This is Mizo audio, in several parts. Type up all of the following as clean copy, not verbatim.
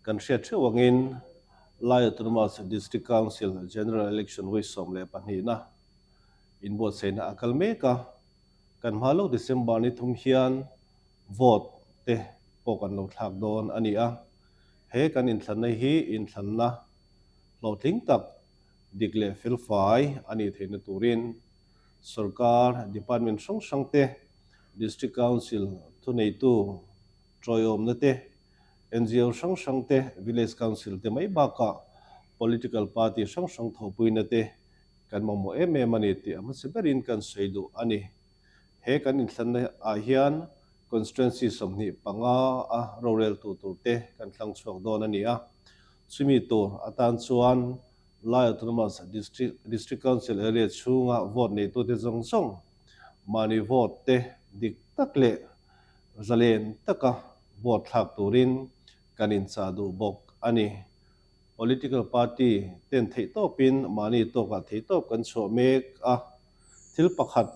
Kan hriat theuh angin Lai Autonomous District Council General Election vawi 12na inbuatsaihna a kal mek a, kan hma lawk December ni thum hian vote te pawh kan lo thlak dawn a ni a. He kan inthlanna hi inthlanna hlawhtling tak dik leh felfai a nih theihna turin sorkar department hrang hrang te, District Council thuneitu tawiawmna te, NGO hrang hrang te, Village Council te mai bakah political party hrang hrang thawhpuina te kan mamawh em em a ni tih a hmasa berin kan sawi duh a ni. He kan inthlanna ah hian Constituency 25 a roreltu tur te kan thlang chhuak dawn a ni a. Chumi tur atan chuan Lai Autonomous District District Council area chhunga vote neitute zawng zawng mahni vote te dik tak leh zalen taka vote thlak turin kan inchah duh bawk a ni. Political party ten theihtawpin mahni tawkah theihtawp kan chhuah mek a, thil pakhat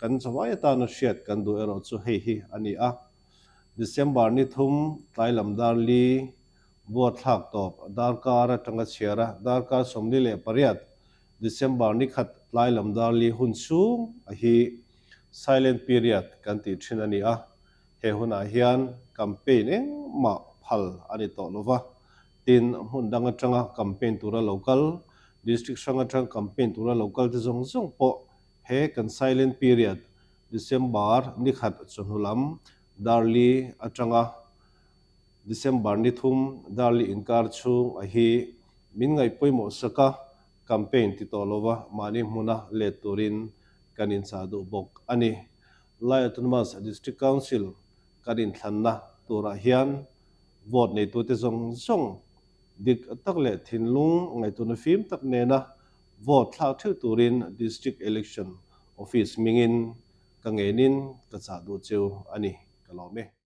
kan zavai atana hriat kan duh erawh chu hei hi a ni a. December ni thum tlai lam dar li vote thlak tawp darkar atanga chhiar a, darkar 48 December ni khat tlai lam dar li hun chhung a hi silent period kan tih thin a ni a, he hunah hian campaign engmah phal a ni tawh lova, tin hmun dang atanga campaign tura lo kal, district hrang atanga campaign tura lo kal te zawng zawng pawh he kan silent period December ni khat chawhnu lam dar li atanga December ni thum dar li inkar chhung a hi min ngaih pawimawh sak a, campaign ti tawh lova mahni hmuna let turin kan inchah duh bawk a ni. Lai Autonomous District Council kan inthlanna turah hian vote neitute zawng zawng dik tak leh thinlung ngaihtuahna fim tak nena vote thlak theuh turin District Election Office hmingin ka ngenin ka chah duh cheu a ni. Ka lawm e.